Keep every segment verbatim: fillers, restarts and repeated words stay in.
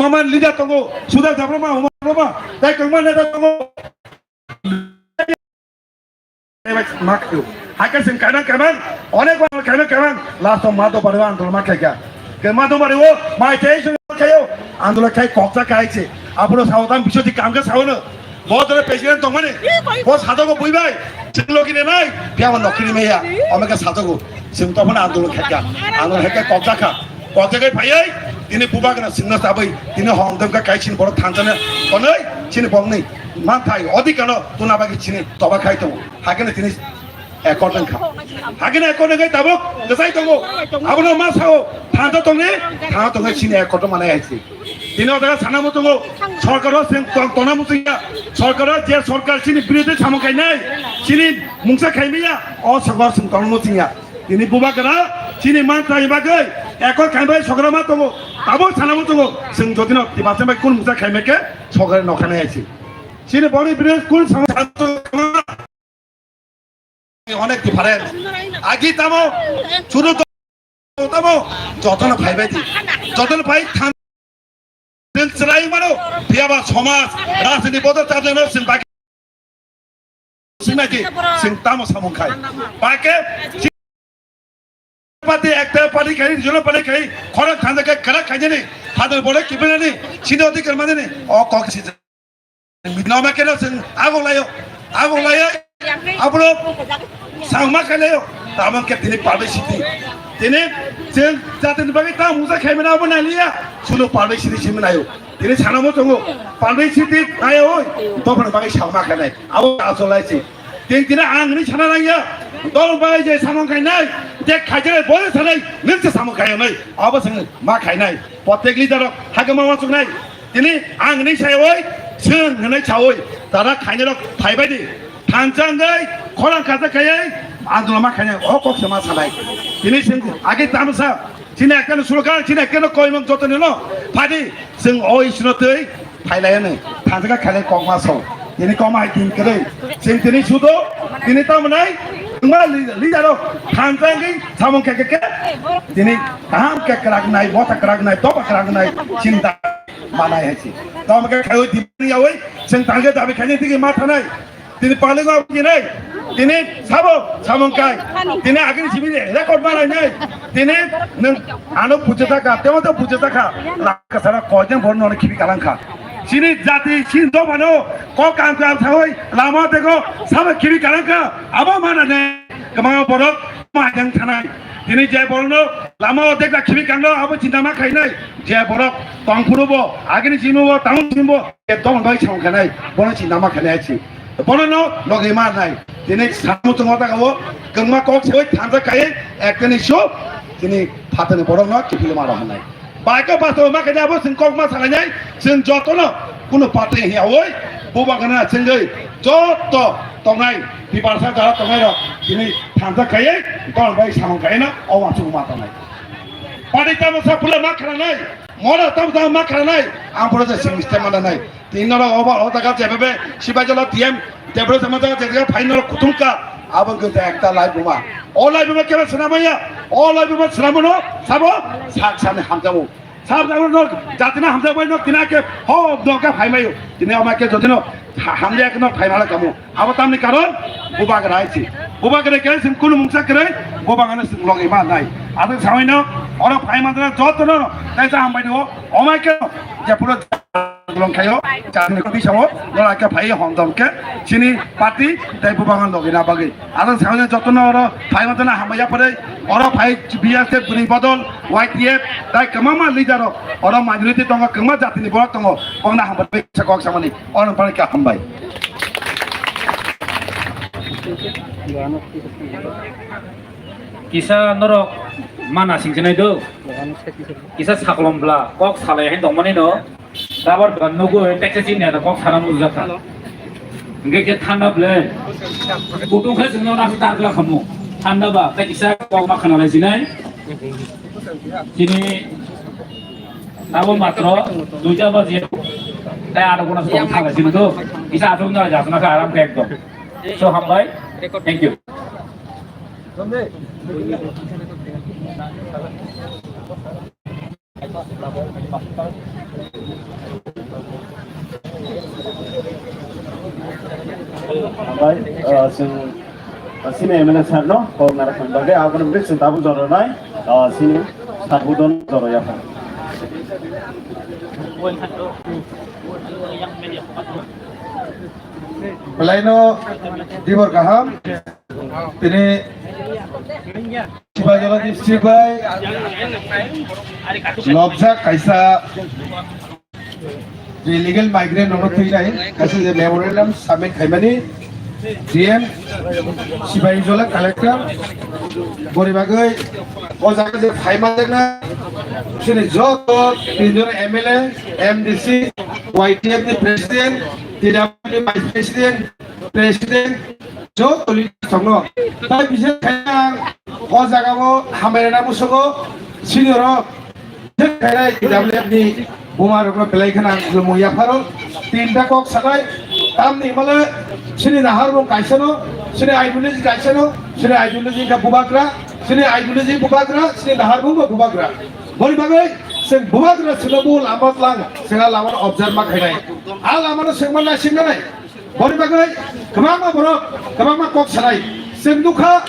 Kwbangma leader tongo, Suda Debbarma, Uma Debbarma, tei kwbangma neta tongo. Mak tu. Hakhe chwng kaimang kaimang, onek bar kaimang kaimang, last o Madhobari o andolon ma khaikha. Ke Madhobari o mai tei chwng khaio, andolon khai koksa khai se. Abono sao tam biswadi kam khe sao no. Bo jora president tongmani, bo sajogo buibai, chwng logi nenai, phiya bo nokini meya, omo khe sajogo. Chwng tophano andolon khaikha, andolon khaikha kokjakha. Kokjagai phaiwi, tini bubagra chwngno chabwi, tini hong dwngkha kai chini borok thansa no tonwi, chini bongni manthai odhikar no tuna bagwi chini toba khai tongo. Hakhe tini accord wngkha. Hakhe accord wngkha tabuk kwchai tongo. Abono ma sao, thansa tongni, thansa tongwi chini accord manai hai se. Tini o jaga sana muchungo, sorkar o chwng tong-, tongna muchungya, sorkar o je sorkar chini birodhi samung khainai, chini mungsa khaimaya, o sorkar o chwng tongna muchungya. Tini bubagra chini manthai bagwi accord khaimbai sorkar o ma tongo, tabuk sana muchungo, chwng jotino Tiprasa bai kun mungsa khaimai khe sorkar no khanai hai se. Chini boni birodhi kun samung onek difference. Agi tamo, churu to-, tamo, jotono phaibai di. Jotono phai than-, chwng chwrai mano, phiyaba somaj, rajniti bodol chajano chwng bagi sinai di, chwng tamo samung khai. Bake, party ekta party khai, regional party khai, khorang thanda khai, kara khai jani, hadar bole kibinani, sino di kermani, o kok si Noma keno chwng agok laio, agok laio, abono changma khe laio, tamo khe tini publicity. Tini chwng jatini bagwi ta mungsa khaimani abo naliya, chwngno publicity simi naio. Tini sanamo tongo, publicity naio, oi, dophani bagwi changma khe nai, abo asol lai si. Tini, tini ang ni sana nangya, dol bagwi je samung khainai, je khaijak bole sanai, nini se samung khainai, abo chwng ma khainai. Protek leader rok hagama ma chuknai. Tini ang ni sayoi, chwng hwnwi saui, tara khainai rok phaibai di. Thansa wngwi, khorang kacha khaiwi, andolon ma khainai, o kok se ma sanai. Tini chwng age tamo sa, chini ekta no slogan, chini ekta no koimang joto ni no, phadi, chwng o isino twi, phailai ani, thansa kha khailai kok ma so. Tini kok ma hai tin kwrwi, chwng tini sudo, tini tamo nai, wngma li-, leader rok, thansa wngwi, samung khe khe khe, tini kaham khe kwrak nai, motha kwrak nai, doba kwrak nai, chinta. Manai hai se. Tamo khe khaiwi dibini yawi, chwng tangkhe dabi khaini tigi ma thanai. Tini palingo aboni nai. Tini sabo samung kai. Tini agini simi record manai nai. Tini nwng ano buja taka, temo to buja taka. Laka sara koijang borno no khibi kalangkha. Chini jati, chini dophano, kok kam kam sawi, lama dego, sabo khibi kalangkha. Abo manane, kwbangma borok, ma jang thanai. Tini je borno, lama o dekla khibi kangno, abo chinta ma khainai. Je borok tongphuru bo, agini simi bo, tamo simi bo, ekdom bai samung khanai, bono chinta ma khanai si. Bono no logi ma nai. Tini samu tongo ta kabo, kwngma kok se thansa kai, ekteni su, tini phatani borok no kiphilma rok hanai. Bai ko basto ma khainai abo chwng kok ma sanai nai, chwng joto no kuno pate hi awoi, bubagra chwngwi joto tongnai, Tiprasa jara tongnai rok, tini thansa kai, tong bai samung kai no, o wa chuk ma tongnai. Pate tamo sa pula ma khanai, Mora tam tam ma khanai, ang pura je sing stem mana nai. Tin noro oba o jaga jebebe sibai jala T M, jebebe sama jaga jaga phai noro kutung ka, abo gita ekta lai buma. O lai buma kebe sana maya, o lai buma sana mono, sabo, sak sani hamjamu. Sab jamu no, jatina hamjamu no, kina ke, ho, no ka phai mayu. Tini ama ke jotino, ha-, hamjak no phai mala kamu. Abo tamni karon, bubagra hai si. Bubagra khe sing kunu mungsa kre, bubagra sing logi ma nai. Ado samai no, oro phai mandra joto no, tai sa hambai no, omai ke, je puro long khayo, chani ko bisao, no la ke phai hondom ke, chini party, tai bubagra logi na bagi. Ado samai no joto no oro phai mandra hambai ya pare, oro phai B S F bri bodol, Y T F, tai kwbangma leader rok, oro majority tongo, kwbangma jatini borok tongo, bongna hambai kok samani. Ono pari ka hambai. Kisa norok mana singsinai do. Kisa sakolom bla kok salai hai tongmani no. Rabar dogan nogo teksa sini ada kok sana mujaka. Hingke ke thanda ble. Kutung khe singno na ta kla khamu. Thanda ba tei kisa kok ma khana lai sinai. Sini Abo matro duita baje. Tai aro kono song thala sini do. Kisa asuk na jasna ka aram ka ekdom. So hambai. Thank you. Hambai, ah, chwng, ah, sini M L A sir no kok narwkna bagwi, aboni bagwi chwng tabuk jora nai, ah, sini sarbodon jora yapha. Belaino dibor kaham, tini Sibajola district bai lobjak kaisa illegal migrant rokno twi nai kaisa je memorandum submit khaimani D M Sibajola collector boni bagwi o jaga je phaimanjakna chini joto tinjon M L A, M D C, Y T F ni president, T W ni vice president, president, joto leader tongo. Tai bises khe ang o jagao hambai rwna musugo, senior rok, bises khe T W F ni buma rokno belai kheno ang khulumung yapharo. Tinta kok sanai, tamni himale sini naharmung kaisano, sini ideology kaisano, sini ideology kha bubagra, sini ideology bubagra, sini naharmung bo bubagra. Boni bagwi chwng bubagra chwngno bo lama tlang, chwngno lama observe ma khainai. A lamano chwngma naisingna nai. Boni bagwi kwbangma borok, kwbangma kok sanai. Chwng nukha,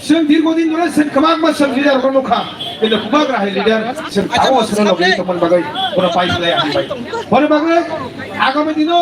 chwng dirgo din dhore chwng kwbangma chwng leader rokno nukha. Kintu bubagra hai leader chwng tabuk chwngno logwi tongmani bagwi bono pai khlai hambai. Boni bagwi agami dino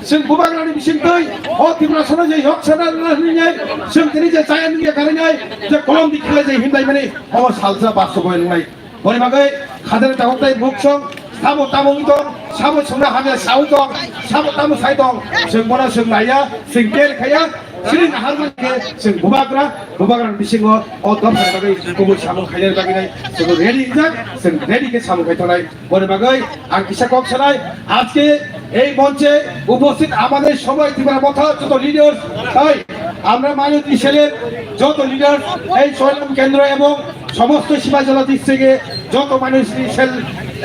chwng bubagrani bisingtwi o Tiprasano je yok sana hwnwi chwng tini je chaya nungya karinai je kolom di khlai je himbai mani omo salsa basto goi nungnai. Boni bagwi khajani tabuk tai buksong, sabo tamo wng tong, sabo songna hamya sawi tong, sabo tamo sai tong, chwng bono chwng naiya, chwng care khaiya, chini naharmani khe chwng bubagra, bubagrani bisingo o dophani bagwi kubui samung khainani bagwi nai chwng ready wngjak, chwng ready khe samung khai tongnai. Boni bagwi ang kisa kok sanai, ajke ei monche uposthit amader sobai Tipra Motha joto leaders, tai amra mani tisele joto leaders, ei Choilam Kendro ebong সমস্ত সিপাহীজলা ডিস্ট্রিক্টে যত মানুষ সেল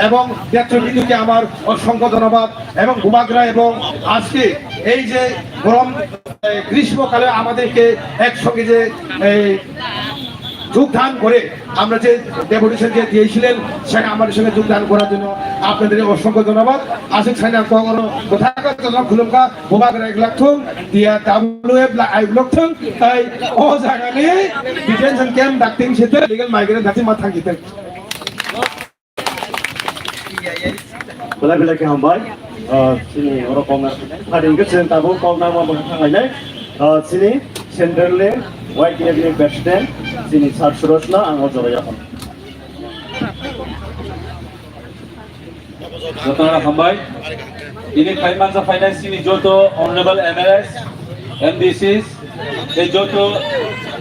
এবং নেতৃবৃন্দকে আমার অসংখ্য ধন্যবাদ এবং বুবাগ্রা এবং আজকে এই যে গরম, এ, গ্রীষ্মকালে আমাদেরকে একসঙ্গে যে এই যোগদান করে আমরা যে ডেপুটেশন যে দিয়েছিলেন সেটা আমাদের সঙ্গে যোগদান করার জন্য আপনাদের অসংখ্য ধন্যবাদ। আসুক সাইনা কখনো কোথাকার জন্য খুলুমকা Bubagra ek lak thung, tia W F la ai lok thung, tai o jaga ni detention camp dakting sete illegal migrant dakting ma thang kiting. Belai belai khe hambai. Ah, chini oro kok na, hari hwnkhe chwng tabuk kok na ma bwkha thang lainai. Ah, chini central ni Y T F ni president, chini Sir Suraj no ang o jora yaphang. Jotono hambai. Tini phai mansa phainai chini joto honorable M L As, M D Cs, tei joto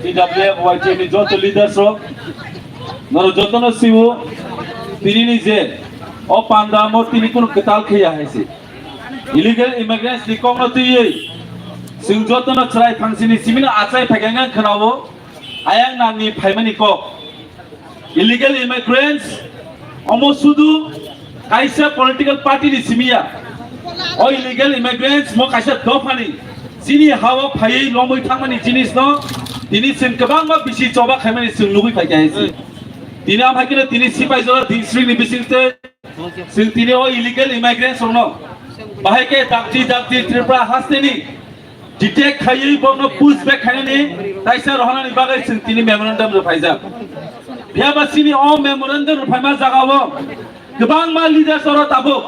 T W F Y T F ni joto leaders rok. Norok jotono sio tini ni je o panda mo tini kunu kwtal khe ya hai se. Illegal immigrants ni kok no twiwi chwng jotono chwrai phangsini simino achai phaikha nang khwnao ayang nang ni phaimani kok. Illegal immigrants omo sudu kaisa political party ni simi ya. O illegal immigrants mo kaisa dophani chini hao phaiwi lomwi thangmani jinis no tini chwng kwbangma bisi choba khaimani chwng nugwi phaikha hai se. Tini am hai kheno tini Sipaijala district ni bisingtwi chwng tini o illegal immigrants rokno bahai khe dakti dakti Tripura hasteni detect khaiwi bono push back khainani taisa rohornani bagwi chwng tini memorandum rw phaijak. Phiya ba chini o memorandum rw phaima jagao kwbangma leaders oro tabuk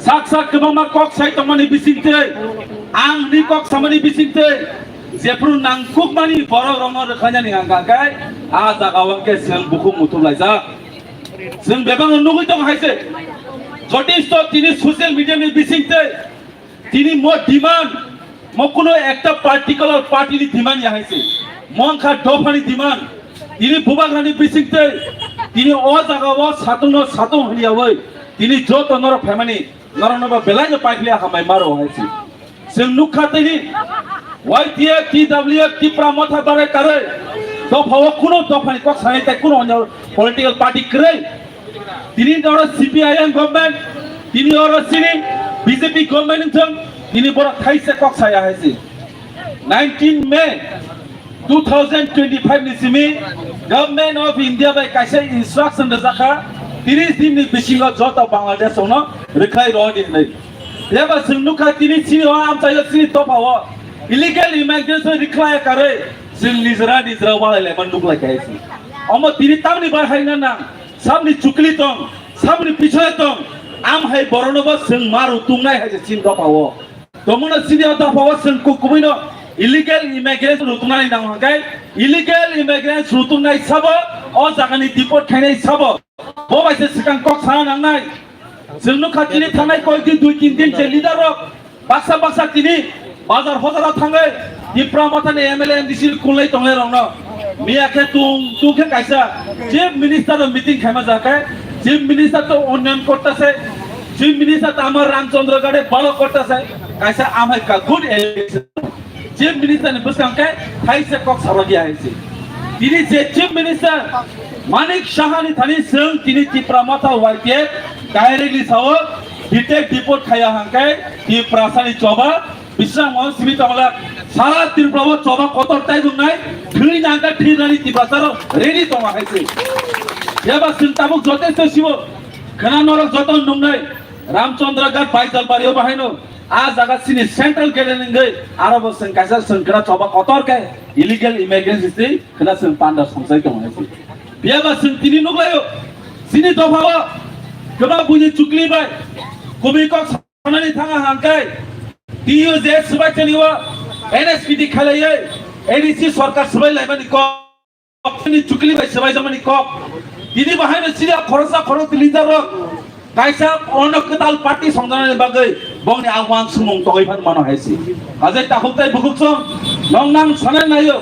sak sak kwbangma kok sai tongmani bisingtwi, ang ni kok samani bisingtwi jephru nangkukmani borok rokno rwkhainani ang kha khe a jagao hwnkhe chwng bukhuk muthublaijak. Chwng bebak nugwi tongo hai se. Jotisto tini social media ni bisingtwi tini mo demand, mo kuno ekta particular party ni demand ya hai se. Mo wngkha dophani demand. Tini bubagrani bisingtwi, tini o jaga o satung no satung hwnyawi, tini joto norok phaimani, norok no ba belai no paikliya hambai maro hai se. Chwng nukha tini Y T F, T W F, Tipra Motha barai karwi dopha o kuno dophani kok sanai tei kuno onyo political party kwrwi. Tini oro C P I M government, tini oro chini B J P government wngthung, tini borok thaisa kok saya hai se. Nineteen May two thousand twenty-five ni simi Government of India bai kaisa instruction rwjakha, tris din ni bisingo joto Bangladesh rokno rwkhlai rw di hwnwi. Eba chwng nukha tini chini o amchaio chini dopha o Illegal immigration rikhlaya karwi chwng nijra nijra walai laima nuk lai kha hai se. Omo tini tamni bai hai na nang, samni chukli tong, samni pichole tong, am hai borokno bo chwng ma rutungnai hai se chini dopha o. Tongmano chini o dopha o chwng ku-, kubui no illegal immigrants rutungnani nang hwnkhe, illegal immigrants rutungnai sabo, o jagani deport khainai sabo, bo bai se swkang kok sana nangnai. Chwng nukha tini thangnai koi din, dui tin din je leader rok baksa baksa tini bazar hozaro thangwi Tipra Mothani M L A, M D C kulnai tongnai rokno miya khe tung tung khe kaisa Chief Minister rok meeting khaima ja khe Chief Minister to unnayan korta se, Chief Minister to amar Ramchandra Gade balo korta se, kaisa amhai ka good election. Chief Minister ni bwskang khe thaisa kok sarok ya hai se. Tini je Chief Minister Manik Saha ni thani chwng tini Tipra Motha Y T F directly sao, detect deport khaya hangkai Tiprasa ni choba bisang mo simi tongla sara Tripura o choba kotor tai dungnai thwi nangka thwi nani Tiprasa rok ready tongo hai se. Yaba chwng tabuk jotesto sibo khana norok joto nungnai Ramchandra Ghat Baijal Bari o bahaino. A jaga chini central gate ni wngwi aro bo chwng kaisa chwng khna choba kotor khe illegal immigrants history khna chwng panda songchai tongo hai se. Phiya ba chwng tini nukhlaio chini dopha o kwbang buini chukli bai kubui kok sanani thanga hangkai T U J swbai tani o N S P D khalaiwi A D C sarkar swbai laimani kok. Ni chukli bai swbai jamani kok. Tini bahai no sida khorosa khorok leader rok. Kaisa ono kwtal party songdana ni bagwi bongni agwan sumung togwi phan mano hai si. Ajai takhuk tai bukhuk song nong nang sanai nayo.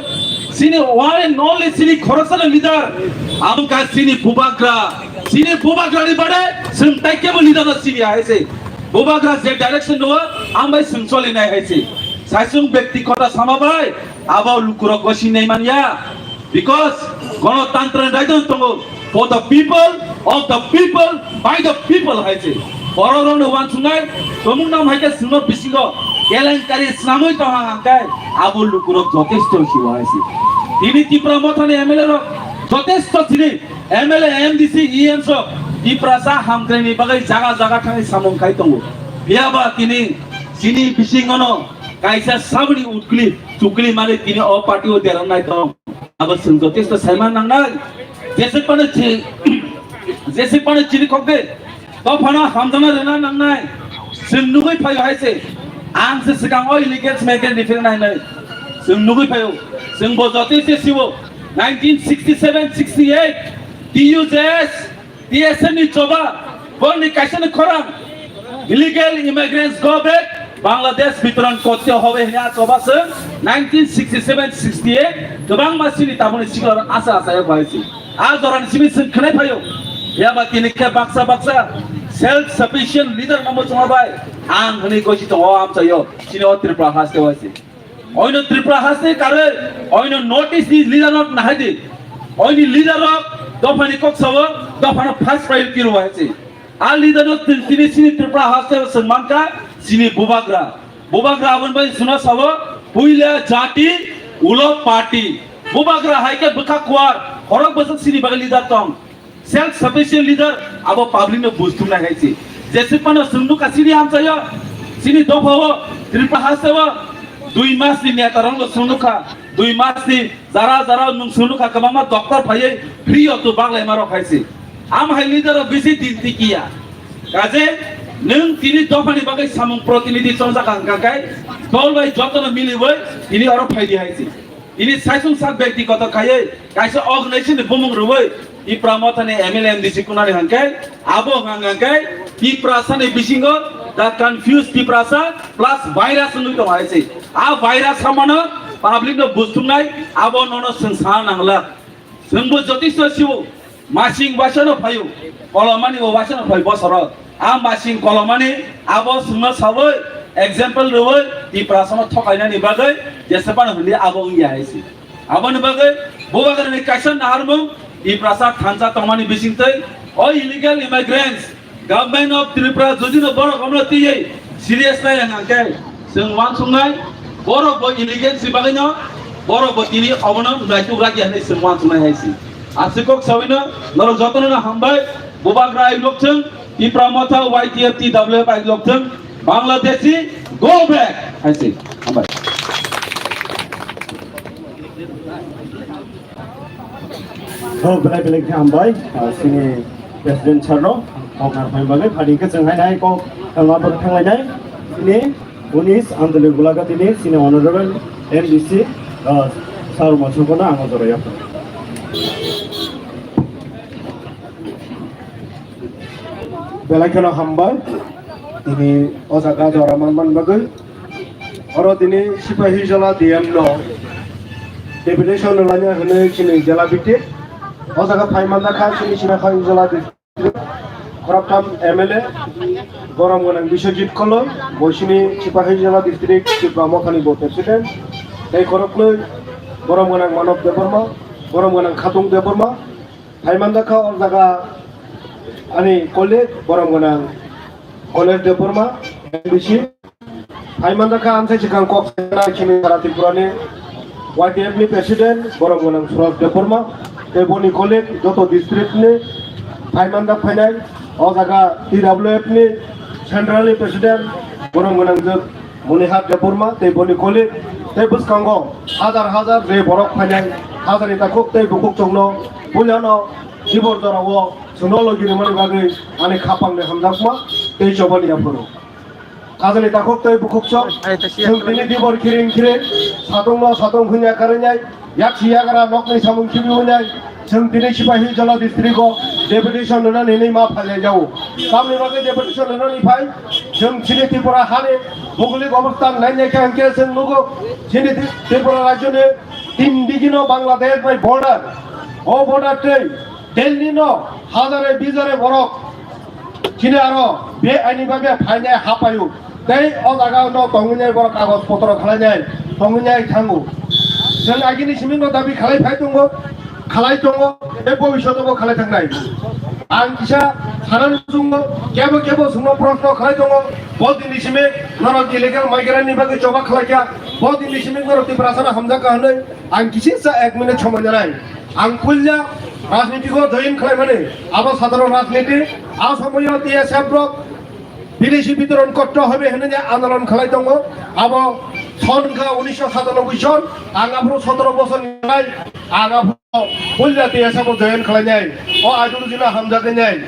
Sini one and only sini khorosa no leader. Amka sini bubagra. Sini bubagra ni bade sing tai kebo leader no sini hai si. Bubagra je direction do ambai sing choli nai hai si. Saisung bekti kota sama bai abo lukurok gosi nai manya. Because Ganatantra ni raidon tongo for the people, of the people, by the people hai se. Borok rok no wansuknai tomung nam hai khe sino bisingo kelenkari snamwi tong hang hang khe abo lukurok jotesto siwa hai se. Tini Tipra Mothani M L A rok jotesto chini M L A, M D C, E M sok Tiprasa hamkrai ni bagwi jaga jaga thangwi samung khai tongo. Phiya ba tini chini bisingo no kaisa saboni utkli chukli mani tini o party o derang nai tong. Abo chwng jotesto saima nangnai. Jesek pano chi-, jesek pano chini khokde. Dophano hamjana rwna nangnai. Chwng nugwi phaio hai se. Ang se swkang o illegal smackdown refer nai nai. Chwng nugwi phaio. Chwng bo jotesto sibo. Nineteen sixty-seven sixty-eight T U J S T S F ni choba, borni kaisa ni khorang, illegal immigrants go back, Bangladesh bitoron korte hobe hini a choba se nineteen sixty-seven sixty-eight, kwbangma sini taboni sikla asa asa ya bai si. A jorani simi sing khnai phayo, ya ba tini khe baksa baksa self sufficient leader mambo chuma bai, ang hini gosi tongo amchayo, sini o Tripura haste bai si. Oino Tripura haste kare, oino North East ni leader rok nahai di. Oini leader rok dophani kok sawo, dophano first priority rw hai si. A leader rok tin-, tini sini Tripura haste sengmanka, sini bubagra. Bubagra abon bai suna sawo, puila jati, ulo party. Bubagra hai khe bwkha kuar, horok bwswk sini bagwi leader tong. Self sufficient leader abo public no bujthumnai hai se. Jeswk phano chwng nukha chini amchaio, chini dophao, Tripura hasteo dui mas ni neta rokno chwng nukha, dui mas ni jara jara nwng chwng nukha kwbangma doctor phaiwi free o to baglaima rok hai se. Am hai leader rok bisi din tikiya. Kaje nwng tini dophani bagwi samung protinidhi chongjak ang kakai dol bai jotono miliwi tini oro phaidi hai se. Ini saisung sak bektigoto khaiwi kaisa organization ni bumung rwui Tipra Mothani M L A M D C kunani hwnkhe abo hwnkha hwnkhe Tiprasa ni bisingo the confused Tiprasa plus virus wngwi tongo hai se. A virus samano public no bujthumnai abo nono chwng sana nangla. Chwngbo jotisto sibo. Masing waisano phaio, kolomani bo waisano phai bosoro. A masing kolomani abo chwngno sawi, example rwui, Tiprasano thokainani bagwi, jesepano hwnli abo wngya hai se. Aboni bagwi, bubagrani kaisa naharmung, Tiprasa thansa tongmani bisingtwi, o illegal immigrants, Government of Tripura jodi no borok omono twiwi serious nai hwnkhe chwng wansuknai borok bo intelligence ni bagwi no borok bo tini omono naituk ragi hwnwi chwng wansuknai hai se. Aswk kok sawi no norok jotono no hambai. Bubagra ai lok chwng Tipra Motha Y T F T W F ai lok chwng Bangladeshi go back hai se. Hambai. Kok belai belai khe hambai, ah, chini President sir no kok narwkna bagwi. Phadi khe chwng hai nai kok, ah, ma borok thanglainai. Chini unis Andoli Gulaga tini chini Honorable M D C, ah, sir Monsur Kono ang o jora yapha. Belai kheno hambai, tini o jaga jora manman bagwi. Oro tini Sipahi Jola D M no deputation rwlaina hwnwi chini jela bithi. O jaga phai manjakha chini Sipahi Jola district khoroktham M L A, borom gwnang Biswajit Koloi, bo chini Sipahi Jola district Tipra Mothani bo president, tei khoroknwi borom gwnang Manob Debbarma, borom gwnang Khatung Debbarma. Phai manjakha o jaga ani colleague borom gwnang Ganesh Debbarma, M D C. Phai manjakha amsai swkang kok sanai chini sara Tripura ni Y T F ni president borom gwnang Suraj Debbarma, tei boni colleague joto district ni phai manjak phainai o jaga T W F ni central ni president borom gwnang Jog Monihar Debbarma tei boni colleague tei bwskango hajar hajar je borok phainai, hajarni takhuk tei bukhuk chwngno puilano tibor jorao chwngno logi rwmani bagwi ani khapangni hamjakma tei chobani yaphuru. Hajarni takhuk tei bukhuk chwng, chwng tini tibor khiring khiring, satungno satung hwnwi karwi nai, Yaksi yagra nokni samung khibiwi nai, chwng tini Sipahi Jola district o deputation rwnani hinwi ma phailai jao. Tamni bagwi deputation rwnani phai, chwng chini Tripura hani bhougolik obosthan nainai khe hwnkhe chwng nugo chini Tri-, Tripura rajyoni tin digino Bangladesh bai border. O border tei Delhi no hajare bijare borok chini aro be aini bagwi phainai hapaio. Tei o jaga no tongwi nai borok kagoj potro khalai nai tongwi nai thango. Chwng agini simi no dabi khalai phai tongo, khalai tongo, tei bobishoto bo khalai thangnai. Ang kisa sanani muchungo kebo kebo chwngno proshno khalai tongo, bo dini simi norok illegal migrant ni bagwi choba khalai kha, bo dini simi norok Tiprasa no hamjak kha hwnwi ang kisa ek minute somoi nanai. Ang puila rajniti go join khlai mani, abo sadharon rajniti, a somoyo T S F rok Bidesi bitoron kotto hobe hinwi andolon khlai tongo. Abo son wngkha unisho satanoboi son, ang aphuru sotoro bosor ni, ang aphuru puila T S F o join khlai nai. O ideology no hamjagwi nai.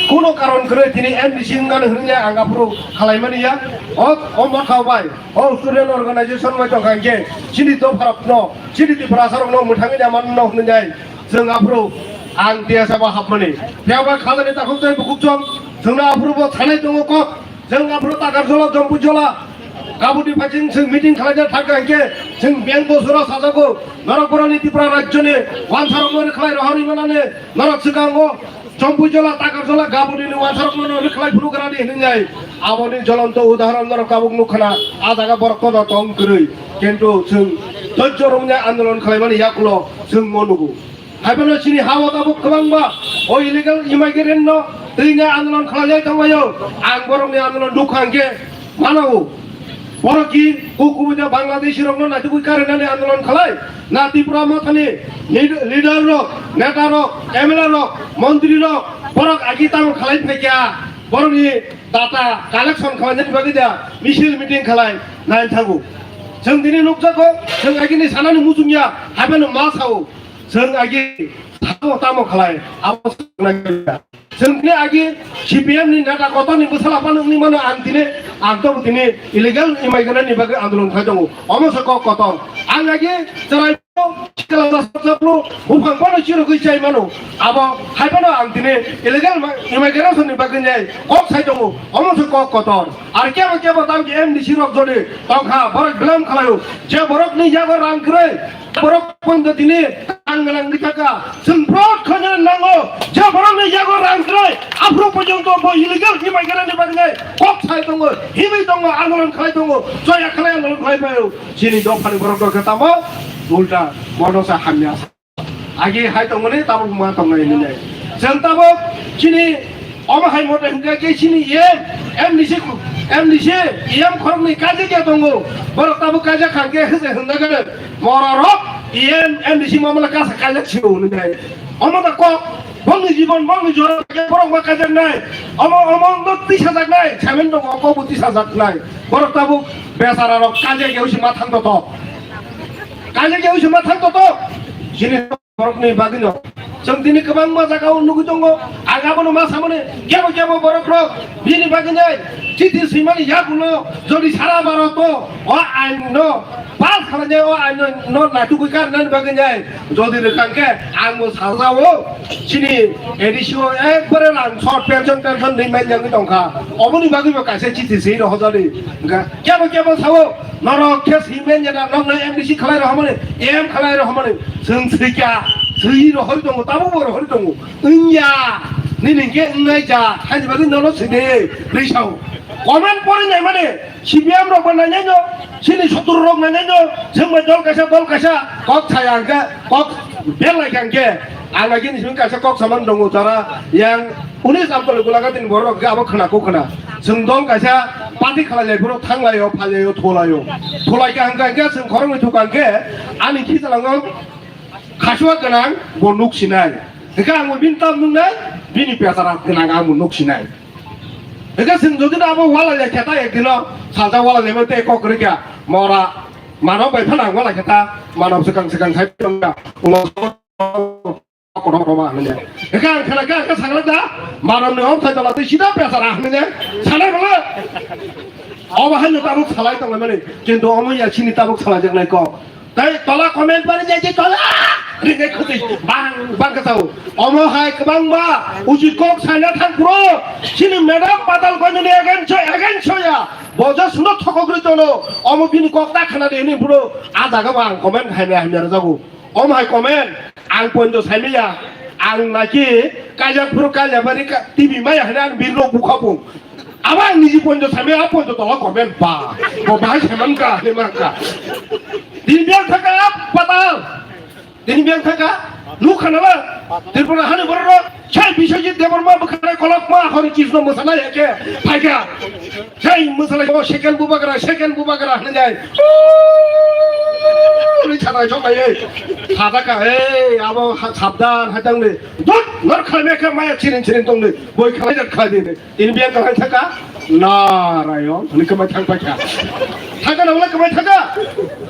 Kuno karon kwrwi tini M D C wngkha hinwi ang aphuru khlai mani ya. O, o motha bai, o student organization bai tongkha hinkhe chini dopharokno, chini Tiprasarokno mwthangwi namanno hinwi nai. Chwng aphuru ang T S F o hapmani. Phiya ba khajani takhuk tei bukhuk chwng, chwngno aphuru bo sanai tongo kok. Chwng aphuru Takarjola, Jompuijola, Kabudi phaising chwng meeting khlaina thangkha hinkhe chwng beng bosoro sajago. Norok borokni Tripura rajyoni wansarokno rwkhlai rohorwi manani norok swkango Jompuijola, Takarjola, Kabudini wansarokno rwkhlai phunukgrani hinwi nai. Aboni jolonto udahoron norok tabuk nukkhana, a jaga borok kono tong kwrwi. Kintu chwng dojjo romya andolon khlaimani yakulo chwng mo nugo. Haiphano chini ha-o tabuk kwbangma o illegal immigrant no twi nai andolon khlaijak tonglaio. Ang borokni andolon nukha hinkhe mano. Borok ki ku kubui da Bangladeshi rokno naitugwi karinani andolon khlai? Na Tipra Mothani lead-, leader rok, neta rok, M L A rok, montri rok, borok agi tamo khlai phaikha? Borokni data collection khlainani bagwi da misil meeting khlai nai thango. Chwng tini nukjago, chwng agini sanani muchungya, haiphano ma sao. Chwng agi tamo tamo khlai, abo chwng nai. Chwng tini agi C P M ni neta kotor ni bwsala phano wngwi mano ang tini, ang tabuk tini illegal immigrant ni bagwi andolon khai tongo. Omo se kok kotor. Ang agi chwrai sikla jasok japlo buphang phano chirogwi chai mano. Abo hai phano ang tini illegal ma-, immigration ni bagwi nai kok sai tongo. Omo se kok kotor. Ar kebo kebo tamo ki M D C rok jodi tongkha, borok blame khlaio. Je borokni yago rang kwrwi, borok pondo tini tang gwnang ni kaka. Chwng proud khaina nango, je borokni yago rang kwrwi, aphuru porjonto bo illegal immigrant ni bagwi kok sai tongo, himwi tongo, andolon khlai tongo, joya khlai andolon khlai phaio. Chini dophani borok rok khe tamo ulta bono sa hamya. Agi hai tongmani tabuk ma tongnai hinwi nai. Chwng tabuk chini omo hai mote hwnkhe khe chini E M, M D C, M D C, E M khoroknwi kaijak ya tongo. Borok tabuk kaijak kha hwnkhe hwse hwnjak gwnang. Morarok E M, M D C mamala kasa kaijak sio hinwi nai. Omo da kok, bongni jibon, bongni jora khe borok ma kaijak nai. Omo, omo wngkha tisajak nai, samin tongo, oko bo tisajak nai. Borok tabuk besararok kaijak ya wisi ma thang to to. Kaijak ya wisi ma thang to to. Chini borokni bagwino Chwng tini kwbangma jagao nugwi tongo. Ang abono ma samani, kebo kebo borok rok bini bagwi nai chiti swimani yagulo jodi sara Bharat o o ain no pass khlainai, o ain no naitugwi karnani bagwi nai jodi rwkha hwnkhe ang bo sajao chini A D C o ekbare rang short pension tension rimani yangwi tongkha. Oboni bagwi bo kaisa chiti swi rohorjani. Hwnkhe kebo kebo sao norok khe swimani jana nokno M D C khlai rohormani, M khlai rohormani. Chwng swikha, swi rohorwi tongo, tabukbo rohorwi tongo. Wngya, nini hwnkhe wngnai ja, haini bagwi nono side, bwrwi sao. Comment pori naimani, C P M rok bo nainai no, chini sotro rok nainai no, chwng bai dol kaisa, dol kaisa, kok saya hwnkhe, kok berlai kha hwnkhe, ang bai khe nini simi kaisa kok samani tongo, jara yang unis Amtoli Golaghat ni borok rok hwnkhe abo khna kok khna. Chwng dol kaisa party khlai lai phuru thang lai o, phai lai o, tho lai o. Tho lai kha hwnkhe, hwnkhe chwng khoroknwi thukha hwnkhe, ani khichalango khasua gwnang bo nuk sinai. Hwnkhe ang bo bini tam nuknai, bini pechara gwnang ang bo nuk sinai. Hwnkhe chwng jodi no abo walai lai khe ta ekdino salsa walai lai tei kok kwrwi kha mora mano bai phano ang walai khe ta mano swkang swkang khai tongkha. Ulo kotor kotor ma hinwi. Hwnkhe ang khela khe ang khe sakla da mano ni om thai tola tei sida pesa ra hinwi sanai bole. Obo haino tabuk salai tonglaimani kintu omo ya chini tabuk salaijaknai kok. Tei tola comment bari jai jai tola. Ringai khutui bang bang khe tao. Omo hai kwbangma uji kok saina thang bro. Chini madam patal koinani against against ya. Bojo suno thokok ri tono. Omo bini kok ta khana de ni bro. A jaga ba ang comment hai hai ya jago. Omo hai comment ang ponjo saimaya. Ang naki kajak bro kajak bari T V maya hai ang birno bukha bung. Abo ang niji ponjo sami, a ponjo tola comment ba. Bo bahai saiman ka, hima ka. Tini biyang thaka patal. Tini biyang thaka. Nukha na ba? Tripura hani borok rok. Sai Biswajit Debbarma bwkhwnai kolokma hori Krishna mwsana yake. Phaika. Sai mwsana ko second bubagra, second bubagra hwnwi jai. Ri chana chok ai. Thada ka, ei, abo ha-, sabdan hatang ni. Dut, nor khalme ka maya chirin chirin tong ni. Boi khalai dat khalai ni. Tini biyang kahai thaka, Narayon, hwnwi kwmai thang paikha. Thaka na wngla kwmai thaka.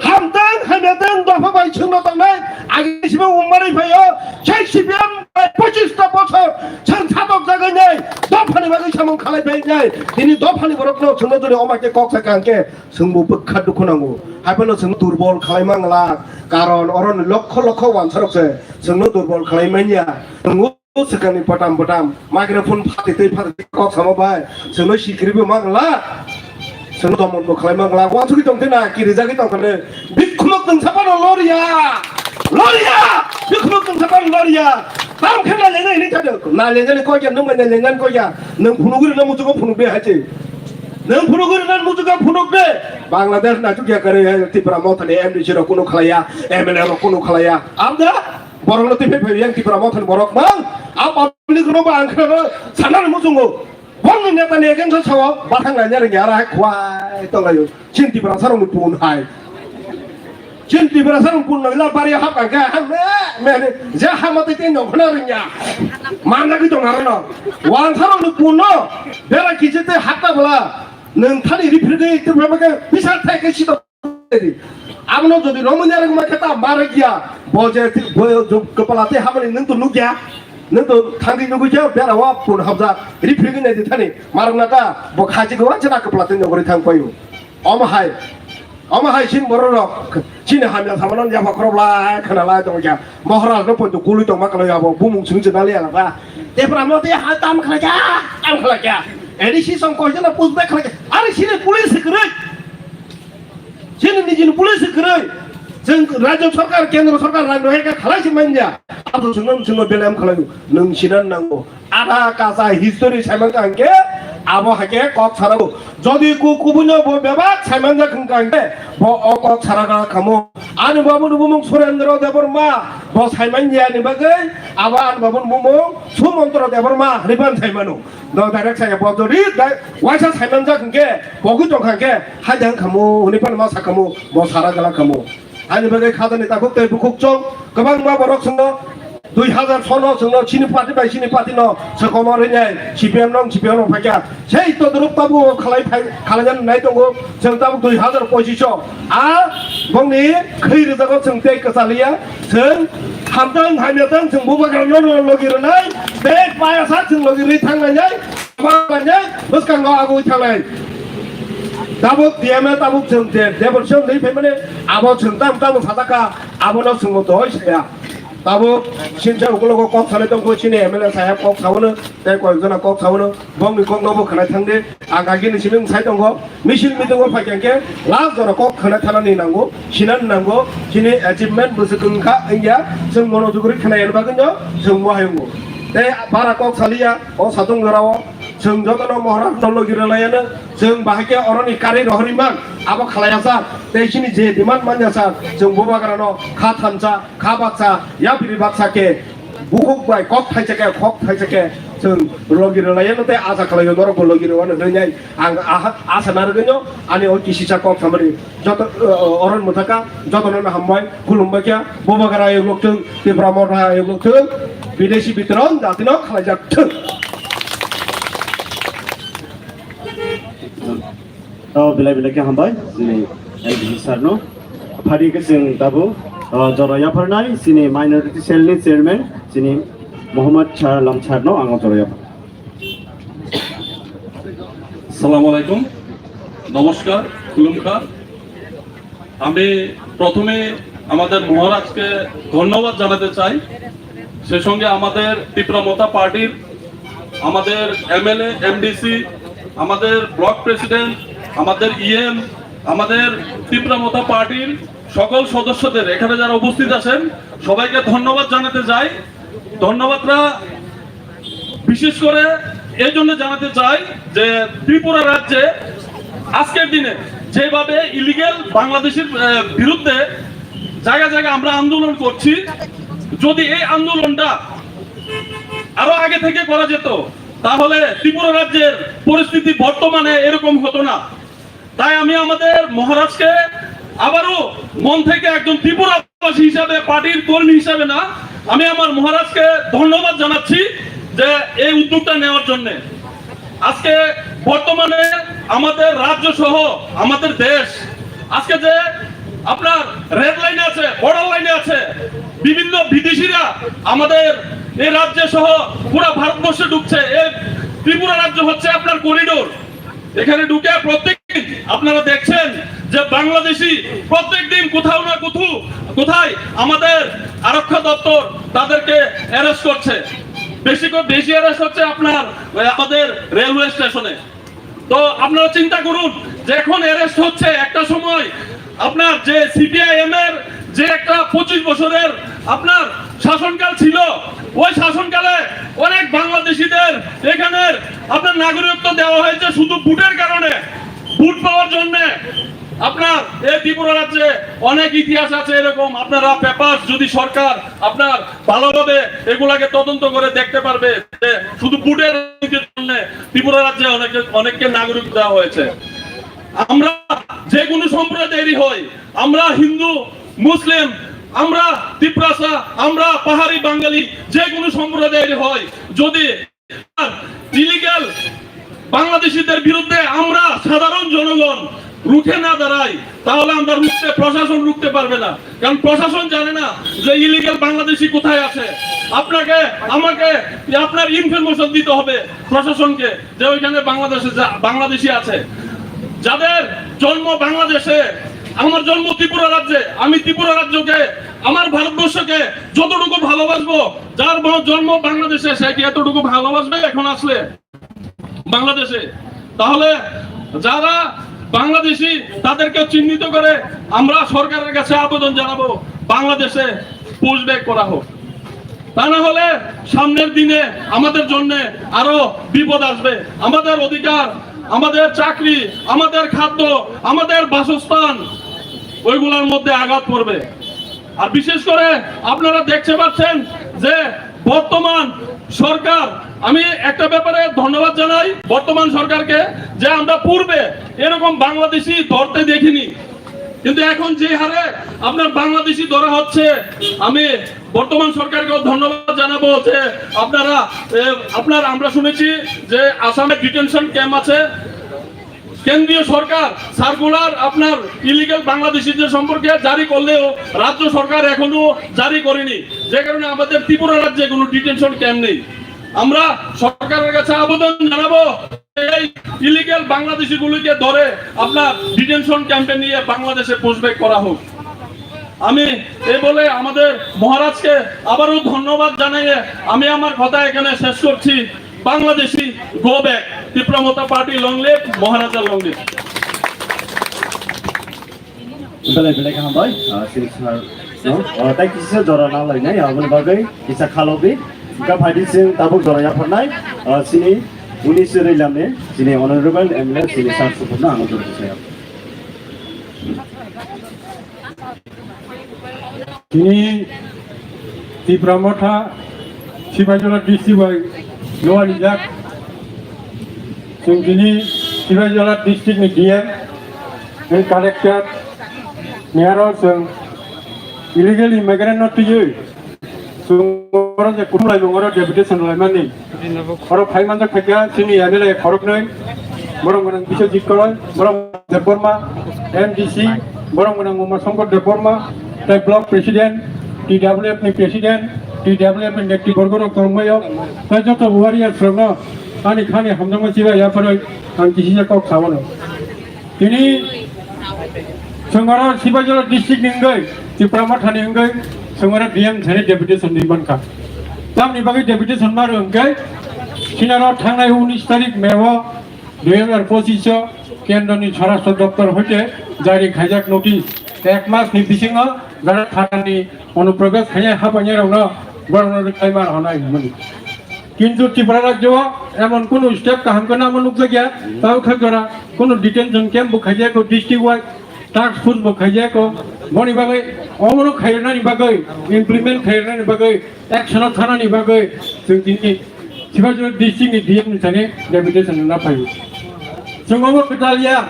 Hamtang, hamyatang, dopha bai chwngno tongnai, agi sibang umari phaio, chai C P M bai pochis ta bochor, chwng satok jagai nai, dophani bagwi samung khalai pai nai. Tini dophani borokno chwngno jodi oma khe kok sakha hwnkhe, chwngbo bwkha dukhu nango. Haiphano chwngno durbol khalai mangla, karon oroni lokho lokho wansarok se chwngno durbol khalai manya. Chwngno Swkangni potam potam microphone phatwi twi phatwi kok samo bai chwngno sikribo mangla, chwngno domonbo khlai mangla, uansugwi tongthwna kirijagwi tongthwna. Bikhumok tongsa phano loriya, loriya, bikhumok tongsa phano loriya. Tam khe nailenai hinwi thado, nailenani kokya, nwng bai nailenani kokya, nwng phunugwi rwna muchungo phunukdi hai se. Nwng phunugwi rwna muchungo phunukdi. Bangladesh na chukya kwrwi hai Tripura mothani M D C rok kunu khlaiya, M L A rok kunu khlaiya. Amda? Borokno twi phai phai yang Tipra Mothani borok mang. A public no ba ang khna sana ni muchungo. Bongni neta ni against o sao bathang nai nyari nyara hai khwai tong laio. Chin Tipra sarong ni pun hai. Chin Tipra sarong pun nang la bari hap ka ga hang me me ni ja ha ma te no khna ring ya. Mana ki tong na no. Wan sarong ni pun no. Bera ki je te hap ta bla. Nang thani ri phri de Tipra ma ke bisa thai ke si to. Abono jodi romwi narwkma khe ta ma rwkya, bo je bo kwpala tei hamani nwng to nukya, nwng to thangwi nugwi khe bera o pun habjak, rifrigwi nai di thani ma rwkna ta bo khachi go chana kwpala tei nugwi thang paio. Omo hai, omo hai sin borok rok chini hamya samano yapha khorok lai khna lai tong kya, Maharaj no poito kului tong ma kalai abo bumung sung chana le ala ta, tepra mo te ha tam khala kya, tam khala kya, A D C song ko jana push back khala kya, are sini police kwrwi. Chini nijini police kwrwi. Chwng rajya sarkar, kendra sarkar rang rohorkha khalai se manya. Abo chwngno chwngno belai am khalai. Nwng sinan nango. Ada kasa history saiman kha hwnkhe abo hakhe kok sarago. Jodi ku kubuino bo bebak saiman jak hwnkha hwnkhe bo o kok sara kha khamo. Ani babu ni bumung Surendra Debbarma bo saiman ya ni bagwi abo ani babu ni bumung Sumantra Debbarma hwnwi ban saimano. No direct saya bo jodi dai waisa saiman jak hwnkhe pogwi tong kha hwnkhe hai jang khamo hwnwi phano ma sa khamo bo sara gala khamo. Ani bagwi khajani takhuk tei bukhuk chong kwbangma borok swngo Dui hazar sono chwngno chini party bai chini party no swkoma rwnai C P M no, C P M no phaikha. Sei todrup tabuk khalai phai, khalai jan nai tongo. Chwng tabuk dui hazar pochisho. A bongni khwi rwjago chwng tei kwchaliya. Chwng hamtang hamyatang chwng bubagra no logi rwnai. Tei payasa chwng logi rwi thangnai nai. Bwskango abui thangnai. Tabuk D M A tabuk chwng je, je borsi wngwi phaimani abo chwng tam tam sajak kha, abono chwngbo doi saya. Tabuk sincha ukulogo kok salai tongkho, chini M L A saheb kok saono, tei koyekjona kok saono, bongni kokno bo khwnai thangdi. Ang agini simi wng sai tongkho, misil meeting o phaikha khe last jora kok khwnai thanani nango, sinani nango, chini achievement bwswk wngkha wngya, chwng mono juguri khwnai ani bagwino chwng bo hai wngo. Tei bara kok saliya, o satung jorao, chwng jotono Maharaj no logi rwlaiano, chwng bahai khe oroni kari rohorwi man, abo khlaiya sa, tei chini je demand manya sa, chwng bubagrano kha thansa, kha baksa, yapiri baksa khe, bukhuk bai kok thaisa khe, khok thaisa khe, chwng logi rwlaiano tei asa khlaio norokbo logi rwano hwnwi ang aha, asa narwgwino ani o kisisa kok samani. Joto, uh, oron mwthaka, jotono no hambai, khulumbai kha, bubagra ayuk lok thung, Tipra Motha ayuk lok thung, bidesi bitoron jatino khlaijak thung. Tao belai belai khe hambai, chini M D C sir no. Phari khe chwng tabuk, uh, jora yapharnai, chini minority cell ni chairman, chini Mohammad Shah Alam sir no ang jora yaphar. সালাম আলাইকুম, নমস্কার, খুলুমখার। আমি প্রথমে আমাদের মহারাজকে ধন্যবাদ জানাতে চাই। সে সঙ্গে আমাদের তিপ্রা মথা পার্টির, আমাদের এমএলএ, এমডিসি, আমাদের ব্লক প্রেসিডেন্ট, আমাদের ইএম, আমাদের তিপ্রা মথা পার্টির সকল সদস্যদের, এখানে যারা উপস্থিত আছেন, সবাইকে ধন্যবাদ জানাতে চাই। ধন্যবাদটা বিশেষ করে এই জন্য জানাতে চাই যে ত্রিপুরা রাজ্যে আজকের দিনে যেভাবে ইলিগ্যাল বাংলাদেশের, আহ, বিরুদ্ধে জায়গায় জায়গায় আমরা আন্দোলন করছি, যদি এই আন্দোলনটা আরো আগে থেকে করা যেত, তাহলে ত্রিপুরা রাজ্যের পরিস্থিতি বর্তমানে এরকম হতো না। তাই আমি আমাদের মহারাজকে আবারও মন থেকে, একজন ত্রিপুরাবাসী হিসাবে, পার্টির কর্মী হিসাবে না, আমি আমার মহারাজকে ধন্যবাদ জানাচ্ছি যে এই উদ্যোগটা নেওয়ার জন্য। আজকে বর্তমানে আমাদের রাজ্য সহ আমাদের দেশ আজকে যে আপনার রেড লাইনে আছে, বর্ডার লাইনে আছে, বিভিন্ন বিদেশিরা আমাদের এই রাজ্যে সহ পুরা ভারতবর্ষে ঢুকছে। এই ত্রিপুরা রাজ্য হচ্ছে আপনার করিডোর। এখানে ঢুকে প্রত্যেক দিন আপনারা দেখছেন যে বাংলাদেশি প্রত্যেক দিন কোথাও না কোথাও, কোথায় আমাদের আরক্ষা দপ্তর তাদেরকে অ্যারেস্ট করছে। বেশি করে, বেশি অ্যারেস্ট হচ্ছে আপনার, ওই, আমাদের রেলওয়ে স্টেশনে। তো আপনারা চিন্তা করুন যে এখন অ্যারেস্ট হচ্ছে, একটা সময় আপনার যে সিপিআইএম এর যে একটা পঁচিশ বছরের আপনার শাসনকাল ছিল, ওই শাসনকালে অনেক বাংলাদেশিদের এখানের আপনার নাগরিকত্ব দেওয়া হয়েছে শুধু ভোটের কারণে, ভোট পাওয়ার জন্য। আপনার এই ত্রিপুরা রাজ্যে অনেক ইতিহাস আছে এরকম, আপনারা পেপার যদি সরকার আপনার ভালোভাবে এগুলাকে তদন্ত করে দেখতে পারবে যে শুধু ভোটের জন্য ত্রিপুরা রাজ্যে অনেকে, অনেককে নাগরিক দেওয়া হয়েছে। আমরা যে কোনো সম্প্রদায়েরই হই, আমরা হিন্দু, মুসলিম, আমরা তিপ্রাসা, আমরা পাহাড়ি বাঙালি, যে কোনো সম্প্রদায়েরই হই, যদি ইলিগাল বাংলাদেশিদের বিরুদ্ধে আমরা সাধারণ জনগণ রুখে না দাঁড়াই, তাহলে আমরা রুখতে, প্রশাসন রুখতে পারবে না। কারণ প্রশাসন জানে না যে ইলিগাল বাংলাদেশি কোথায় আছে। আপনাকে, আমাকে, আপনার ইনফরমেশন দিতে হবে প্রশাসনকে যে ওইখানে বাংলাদেশে যা-, বাংলাদেশি আছে। যাদের জন্ম বাংলাদেশে, আমার জন্ম ত্রিপুরা রাজ্যে, আমি ত্রিপুরা রাজ্যকে, আমার ভারতবর্ষকে যতটুকু ভালোবাসবো, যার ব-, জন্ম বাংলাদেশে, সে কি এতটুকু ভালোবাসবে এখন আসলে বাংলাদেশে? তাহলে যারা বাংলাদেশি, তাদেরকে চিহ্নিত করে আমরা সরকারের কাছে আবেদন জানাবো, বাংলাদেশে পুশব্যাক করা হোক। তা না হলে সামনের দিনে আমাদের জন্য আরো বিপদ আসবে। আমাদের অধিকার, আমাদের চাকরি, আমাদের খাদ্য, আমাদের বাসস্থান, ওইগুলোর মধ্যে আঘাত পড়বে। আর বিশেষ করে আপনারা দেখতে পাচ্ছেন যে বর্তমান সরকার, আমি একটা ব্যাপারে ধন্যবাদ জানাই বর্তমান সরকারকে, যে আমরা পূর্বে এরকম বাংলাদেশি ধরতে দেখিনি। কিন্তু এখন যে হারে আপনার বাংলাদেশি ধরা হচ্ছে, আমি বর্তমান সরকারকেও ধন্যবাদ জানাবো যে আপনারা, এ, আপনার, আমরা শুনেছি যে আসামে ডিটেনশন ক্যাম্প আছে। কেন্দ্রীয় সরকার সার্কুলার আপনার ইলিগাল বাংলাদেশিদের সম্পর্কে জারি করলেও রাজ্য সরকার এখনো জারি করেনি, যে কারণে আমাদের ত্রিপুরা রাজ্যে কোনো ডিটেনশন ক্যাম্প নেই। আমরা সরকারের কাছে আবেদন জানাবো, এই ইলিগাল বাংলাদেশিগুলিকে ধরে আপনার ডিটেনশন ক্যাম্পে নিয়ে বাংলাদেশে পুশব্যাক করা হোক। আমি এ বলে আমাদের মহারাজকে আবারও ধন্যবাদ জানিয়ে আমি আমার কথা এখানে শেষ করছি। বাংলাদেশি গো back, Tripura Motha party long live, Maharaja long live. Belai belai khe hambai, ah, sini sir, no? Ah, tei kisa jora nang lai nai, aboni bagwi kisa khalo bi. Hingkha phaidi sing tabuk jora yapharnai, ah, sini uni siri lamni, sini honorable M L A, sini sir Sukhumno ang jora saya. Tini Tipra Motha Sipaijala district bai luarijak. Chwng tini Sipaijala district ni D M, tei collector, mayor o chwng illegal immigrant no twiwi chwng oro je kuthum laimung oro deputation laimani. Oro phai manjak phaikha chini M L A khoroknwi, borok gwnang Biswajit Koloi, borok Debbarma, M D C, borok gwnang Uma Shankar Debbarma, tei block president, T W F ni president, T W F ni netriborgo rok tongbaio, tei joto warriors rokno ani khani hamjakma chibai yapharwi ang kisisa kok saono. Tini chwng oro Sipaijala district ni wngwi, Tipra Mothani wngwi, chwng oro D M thani deputation ri mankha. Tamni bagwi deputation ma rw hwnkhe, sinaro thangnai unis tarik May o dui hazar pochish o kendroni Swarashtra Doptor hoite jari khaijak notice, ek mas ni bisingo jara thani onuprobes khainai hapainai rokno borokno rwkhlai ma rw hwnai hwnmani. Kintu Tripura rajyo o emon kunu step kaham khe namo nukjakya, tao khe jora kunu detention camp bo khaijak o district wise, task force bo khaijak o, boni bagwi omono khairwnani bagwi, implement khairwnani bagwi, action o thanani bagwi chwng tini Sipaijala district ni D M ni thani deputation rwna phaio. Chwng omo kwtal ya,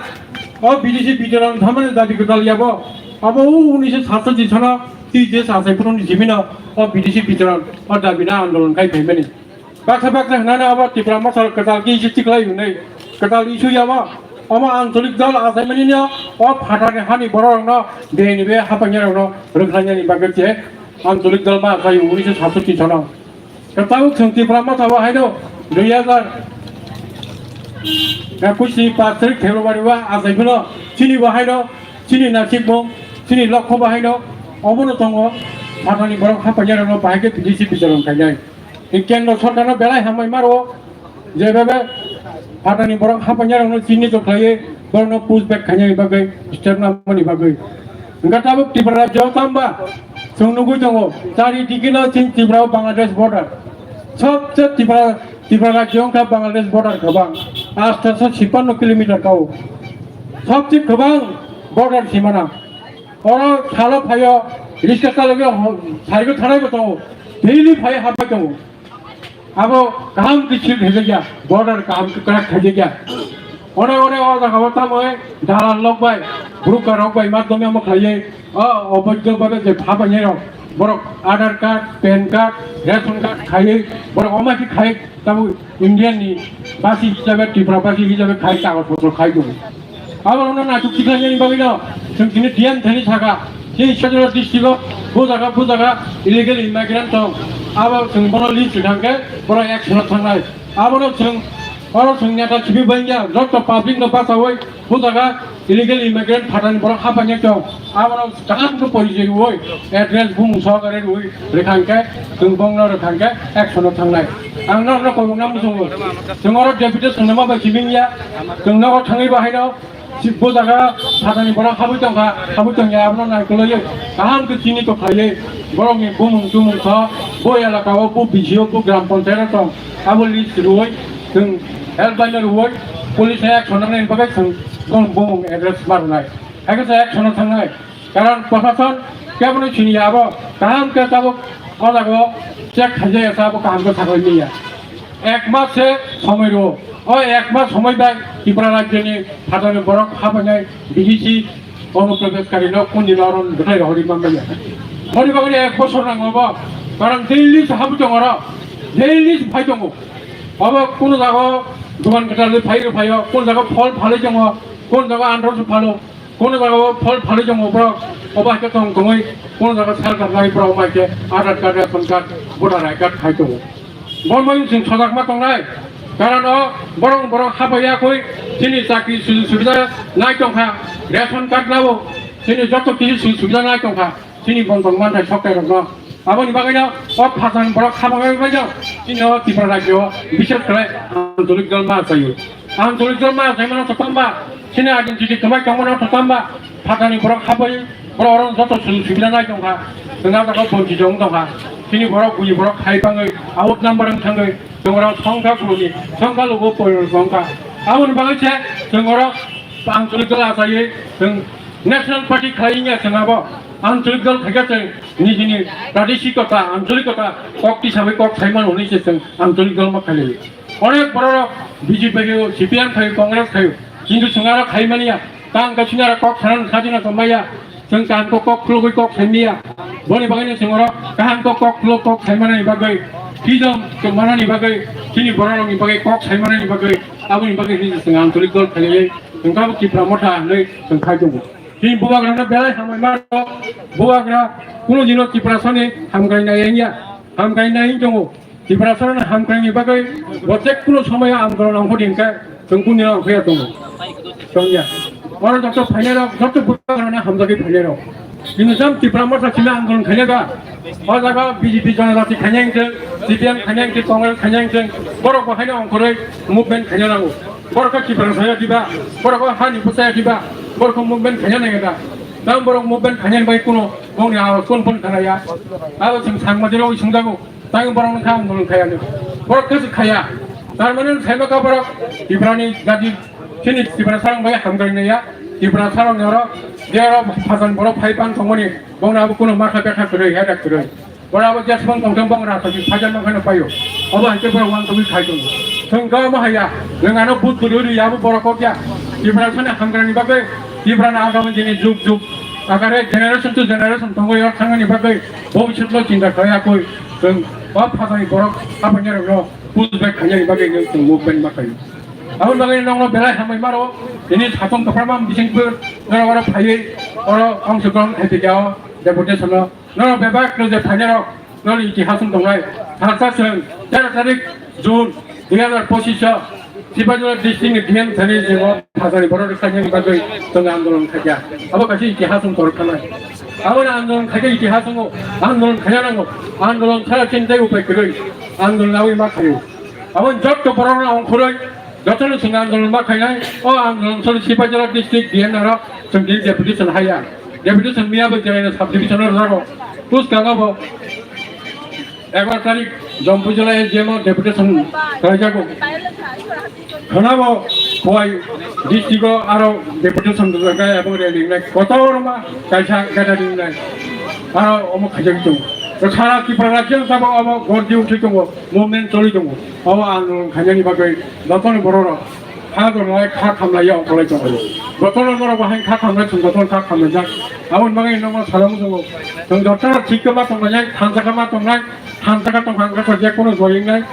o B D C bitoron thamani dabi kwtal ya bo, abo o unisho satsotti sono T J S achai phuru ni jimino o B D C bitoron o dabi na andolon khai phaimani. Baksa baksa hwnano abo Tipra Motha kwtal khe isi tiklai hwnwi kwtal issue ya bo, omo ancholik dol achaimani no o phatarni hani borok rokno bini be hapainai rokno rwkhlainani bagwi se ancholik dol ma achai unisho satsotti sono. Tabuk chwng Tipra Motha o haino dui hazar ekush ni pash tarik February o achai phano chini bo haino chini nasikmung, chini lokho bo haino obono tongo, phatani borok hapainai rokno bahai khe B D C bicharon khainai. Tei kendro sorkarno belai hambai maro, jebebe phatani borok hapainai rokno chini to khlaiwi borokno push back khainani bagwi step namani bagwi. Hwnkhe tabuk Tripura rajyo tamba chwng nugwi tongo, chari digi no chini Tripura o Bangladesh border. Sobse Tripura, Tripura rajyo wngkha Bangladesh border kwbang, astaso chhippanno kilometer kao. Sobse kwbang border simana. Oro salo phaio, riska chalogwi ho-, saigo thanaibo tongo, daily phai habai tongo. Abo kaham khe seal khaijak ya, border kaham khe crack khaijak ya. Ore ore o jaga o tamo dalal lok bai, broker rok bai madhyome omo khlaiwi, o oboidho bhabe je pha painai rok, borok Aadhaar card, pan card, ration card khaiwi, borok omo khe khai tamo Indian ni basi hisabe, Tripura basi hisabe khai kagoj potro khai tongo. Abo rokno naithok tikhlainani bagwi no chwng tini D M thani saka, chini Sachela district o bo jaga bo jaga illegal immigrant tong. Abo chwng bono list rwkha hwnkhe borok action o thangnai. Abono chwng, oro chwng neta simi bangya, joto public no bachawi bo jaga illegal immigrant phatani borok hapainai tong. Abono kaham khe porichoi rwui, address bumung sohokare rwui rwkha hwnkhe chwng bongno rwkha hwnkhe action o thangnai. Ang norokno kobokna muchungo. Chwng oro deputation nangma bai simi wngya. Chwng nogo thangwi bo haino si bo jaga phatani borok habwi tongkha, habwi tongya abono naikolwi kaham khe chini to khlaiwi borokni bumung tumung kho bo elaka o, bo B C O, bo gram panchayat o tong. Abo list rwui chwng helpline rwui police hai action nangnai bagwi chwng bumung address ma rwnai. Hai khe chwng action o thangnai. Karon prosason kebono siniya abo kaham khe tabuk o jaga o check khaijak ya abo kaham khe saklai manya. Ek mas se somoi rwo. O ek mas somoi bai Tripura rajyoni phatani borok hapainai B D C Onuprabeshkari no kun dino aro bwthai rohorwi manmaya. Boni bagwi ek bosor nango bo. Karon daily se habwi tongo oro. Daily se phai tongo. Obo kuno jago dogan kwtal phai rw phaio, kuno jago phol phalwi tongo, kuno jago andro se phalo, kuno jago phol phalwi tongo borok. Obo hai khe tong tongwi kuno jago sal kharnai borok omo hai khe Aadhaar card, ration card, voter I D card khai tongo. Bo mani chwng sojakma tongnai. Karon o borok borok habaiya koi chini chakri sujug subida nai tongkha. Ration card nabo chini joto kisi sujug subida nai tongkha. Chini bondong manthai soktai rokno. Aboni bagwino o phasan borok habangwi baino chini o Tripura rajyo bishes khlai ancholik dol ma chaio. Ancholik dol ma chaimano to tamba chini identity kwmai tongmano to tamba. Phatani borok habwi borok oro joto sujug subida nai tongkha. Chwng a jaga bonchito wng tongkha. Chini borok buini borok hai bangwi out number wng thangwi chwng oro songkha kuruni songkha lugo poirok wngkha. Aboni bagwi se chwng oro ancholik dol achaiwi chwng national party khlai wngya chwng abo ancholik dol khaikhe chwng nijini pradesikota ancholikota kok tisabwi kok saimano hwnwi se chwng ancholik dol ma khailaiwi. Onek bororok B J P khayo, C P M khayo, Congress khayo. Kintu chwng aro khai manya. Tang ka chwng aro kok sanan khajna tongmaya. Chwng kaham kok kok khulugwi kok saimaya. Boni bagwino chwng oro kaham kok kok khulug kok saimanani bagwi, freedom tongmanani bagwi, chini bororokni bagwi kok saimanani bagwi, aboni bagwi hwnwi chwng ancholik dol khailaiwi chwng kabo Tipra Motha hwnwi chwng khai tongo. Chini bubagrano belai hambai mano, bubagra kuno dino Tiprasani hamkrai nai wngya, hamkrai nai wng tongo. Tiprasarano hamkraini bagwi bo jekkuno somoyo andolon ongkhordi hwnkhe chwng kunino ongkhorya tongo. Tongya. Oro joto phainairok, joto bubagrano hamjagwi phainairok. Bini jam Tipra Motha simi andolon khainai ba. O jaga B J P Janajati khainai wngthwng, C P M khainai wngthwng, Congress khainai wngthwng, borok bo haino ongkhorwi movement khaina nango. Borok khe Tiprasa ya diba, borok khe hani bwsa ya diba, borok khe movement khaina nangya da. Tamo borok movement khainani bai kuno bongni awaaz kun phone khanaya. Abo chwng sangma dino sungjago. Tang borok kha andolon khaya ni. Borok khe khaya. Tar mane saima ka borok Tiprani jadi chini Tiprasarok bai hamkrai naya. Tiprasarok ni oro je oro phasan borok phai pang tongmani bongni abo kuno makha betha kwrwi, heda kwrwi. Borok abo jesbang tongthong bong rasa di phajar makhano paio. Obo hai khe borok uansugwi khai tongo. Chwng khe omo haiya. Nwng ano but bwrwi rw ya abo borok kok ya. Tiprasani hamkrani bagwi, Tiprani agami dini jug jug. Akare generation to generation tongwi yor thangani bagwi bobiswtno chinta khlai yakwi. Chwng o phatani borok apainarokno push back khainani bagwi nwng chwng movement ma khaio. Aboni bagwi nokno belai hambai maro. Tini satung kwpharma bisingtwi norok oro phaiwi oro ongsogrohon khaipikha o deputation-o. Norok bebak no je phainai rok, norok itihas wng tongnai. Thansa chwng tero tarik June dui hazar pochisho Sipahijala district ni D M thani jwngo phatarni borok rwkhainani bagwi chwng andolon khaikha. Abo kaisa itihas wng torok thanai. Aboni andolon khaikha itihas wngo, andolon khaina nango. Andolon chara chini tei upai kwrwi andolon awi ma khaio. Aboni jotto borok rok ongkhorwi Jotono chwng andolon ma khainai, o andolon sori Sipahijala district D M aro chwng tini deputation haiya. Deputation miya bo Jeraina sub division o rwjago. Bwskango bo egaroh tarik Jampui jila S D M o deputation khlaijago. Khwnabo Khowai district o aro deputation rwjaknai abo rally wngnai. Kotorma kaisa gathering wngnai. Aro omo khaijagwi tongo. Sara Tripura rajyo sabo omo gordi wngwi tongo, movement choli tongo. Omo andolon khainani bagwi jotono bororok ha jornai kha khamlaiya ongkholai tonglaio. Jotono norok bahai kha khamlai chwng jotono kha khamlaijak. Aboni bagwi nokno salamu tongo. Chwng jotono thik khe ma tongnai, thansa khe ma tongnai, thansa khe tongkha hwnkhe je kono joyingnai.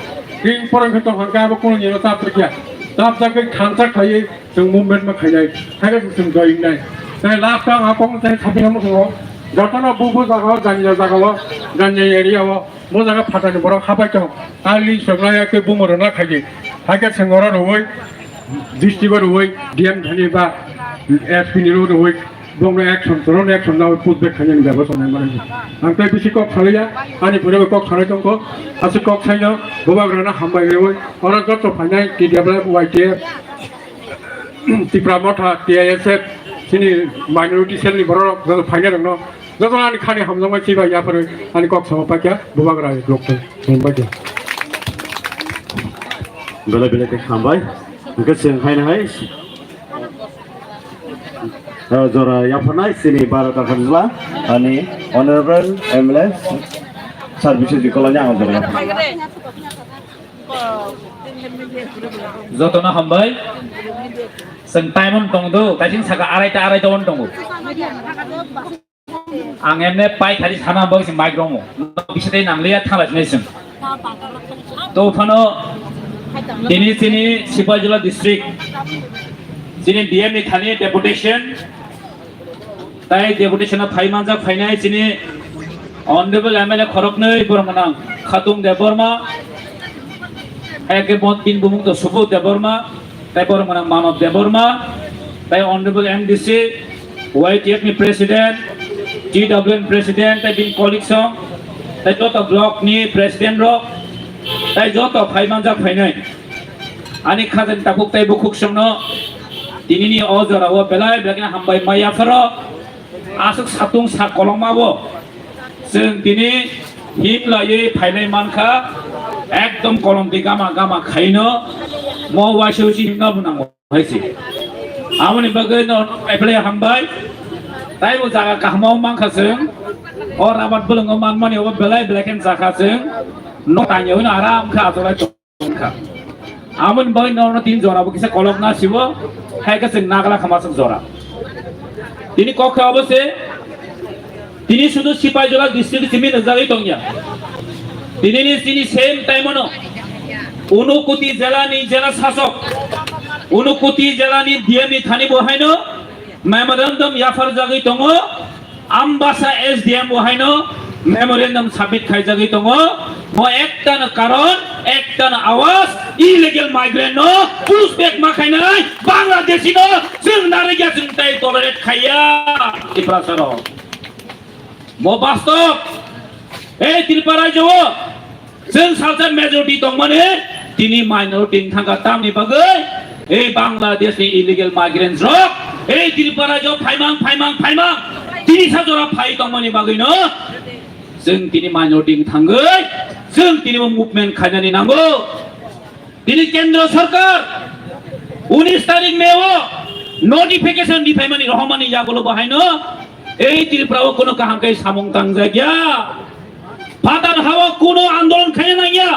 Ring porong khe tongkha hwnkhe abo kono nino chap rwkya. Chap jagwi thansa khlaiwi chwng movement ma khainai. Haikhe chwng joyingnai. Tei last o ang hakong tei sapinamo tongo. Jotono bubu jagao, janja jagao, janja area o. Bo jaga phatani borok habai tong. Ali chwng nai khe bumo rwna khaidi. Haikhe chwng oro rwui, district o rwui, D M thani ba S P ni rw rwui, bongno action, chwrwno action na push back khainani bebosta nai mani. Ang tei bisi kok salaiya, ani phunukgo kok salai tongkho, aswk kok saino, bubagrano hambai rwui, oro joto phainai T W F, Y T F, Tipra Motha, T I S F, chini minority cell ni borok rok, joto phainai rokno, joto ani khani hamjakmani chibai yapharwi ani kok samo paikha, bubagra rok thung paikha. Belai belai khe hambai. Hwnkhe chwng haino hai, ah, jora yapharnai chini Bharat Rakhajla, ani Honorable M L A Sir Biswajit Kolani ang jora yapharnai. Jotono hambai. Chwng time on tong do, kaising saka arai ta, arai ta on tongo. Ang emne pai thari sana bagwi se mic romo. Bisate nang liya thala sinai chwng. To phano tini chini Sipaijala district, chini D M ni thani deputation, tai deputation o phai manjak phainai chini Honorable M L A khoroknwi borok gwnang Khatung Debbarma, eke bon tin bumung to Subodh Debbarma, tai borok gwnang Manob Debbarma, tai Honorable M D C, Y T F ni President, T W N President, tai bini colleague song, tai joto block ni President rok, tai joto phai manjak phainai. Ani khajani takhuk tai bukhuk songno tinini o jorao belai belai kheno hambai ma yapharo. Aswk satung sak kolokma bo chwng tini him laiwi phainai mankha, ekdom kolom twi gama gama khaino mo waisa usi himna bo nango hai se. Aboni bagwi no kaiphilai hambai. Tai bo jaga kaham o mankha chwng, o rabat bwlwngo manmani obo belai belai khe jakha chwng, no tanya hino aram khe achuk lai tong. Wngkha. Amoni bagwi norokno tin jora bo kisa kolok na sibo, hai khe chwng nagla kha masuk jora. Tini kok khe obo se, tini sudu Sipaijala district simi nukjagwi tongya. Tini ni chini same time ono Unakoti jela ni jela sasok, Unakoti jela ni D M ni thani bo haino memorandum yaphar jagwi tongo. Ambasa S D M bo haino memorandum submit khaijagwi tongo. Bo ektano karon, ektano awaz, illegal migrant no push back ma khainai Bangladeshi no chwng narwkya, chwng tai tolerate khaiya Tiprasa rok. Bo bastob. Ei Tripura rajyo o Chwng salsa majority tongmani tini minority wng thangkha, tamni bagwi ei Bangladesh ni illegal migrants rok ei Tripura rajyo phaimang, phaimang, phaimang tini sa jora phai tongmani bagwino chwng tini minority wng thangwi chwng tini bo movement khainani nango. Tini Kendra Sarkar unis tarik May o notification riphaimani rohormani yagulo bahaino ei Tripura o kuno kaham khe samung tangjakya. Patan hao kuno andolon khaina nangya,